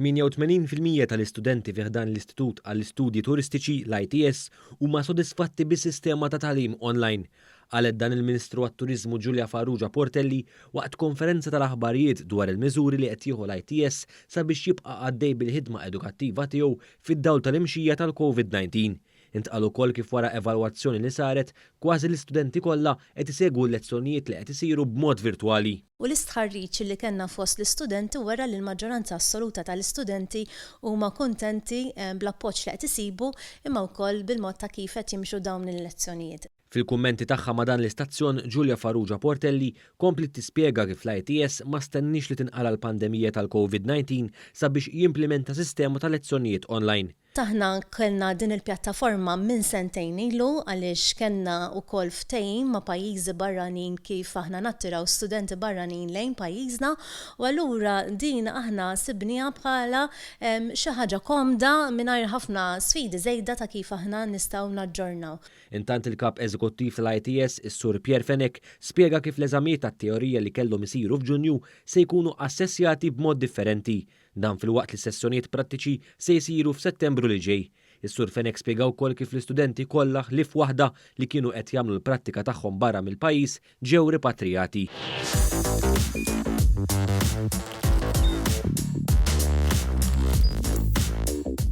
88% tal-istudenti fi ħdan l-Istitut għall-Istudji Turistiċi, l-ITS, huma sodisfatti bis-sistema ta' tagħlim online. Qalet dan il-Ministru għat-Turiżmu Julia Farrugia Portelli waqt konferenza tal-aħbarijiet dwar il-miżuri li qed jieħu l-ITS sabiex jibqa' għaddej bil-ħidma edukattiva tiegħu fid-dawl tal-imxija tal-Covid-19. Intqal ukoll kif wara evalwazzjoni li saret, kważi l-istudenti kollha qed isegwu l-lezzjonijiet li qed isiru b'mod virtwali. U l-istħarriġ li kellna fost l-istudenti wera li l-maġġoranza assoluta tal-istudenti huma kuntenti bl-appoġġ li qed isibu imma wkoll bil-mod ta' kif qed jimxu dawn il-lezzjonijiet. Fil-kummenti tagħha ma' dan l-istazzjon, Julia Farrugia Portelli kompliet tispjega kif l-ITS ma stenniex li tinqala' l-pandemija tal-Covid 19 sabiex jimplimenta sistema ta' lezzjonijiet online. Aħna kellna din il-pjattaforma minn sentejn ilu għaliex kellna wkoll ftehim ma' pajjiżi barranin kif aħna nattiraw studenti barranin lejn pajjiżna u allura din aħna sibniha bħala xi ħaġa komda mingħajr ħafna sfidi żejda ta' kif aħna nistgħu naġġornaw. Intant il-Kap Eżekuttiv tal-ITS, is-Sur Pierre Fenech, spjega kif l-eżamijiet tat-teorija li kellhom isiru f'Ġunju se jkunu assessjati b'mod differenti. Dan filwaqt li s-sessjonijiet prattiċi se jsiru f'Settembru li ġej. Is-Sur Fenech spjega wkoll kif l-istudenti kollha ħlief waħda li kienu qed jagħmlu l-prattika tagħhom barra mill-pajjiż ġew ripatrijati.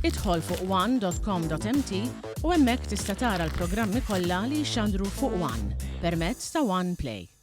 Idħol fuq one dot com dot mt u hemmhekk tista' tara l-programmi kollha li jixxandru fuq one permezz ta' One Play.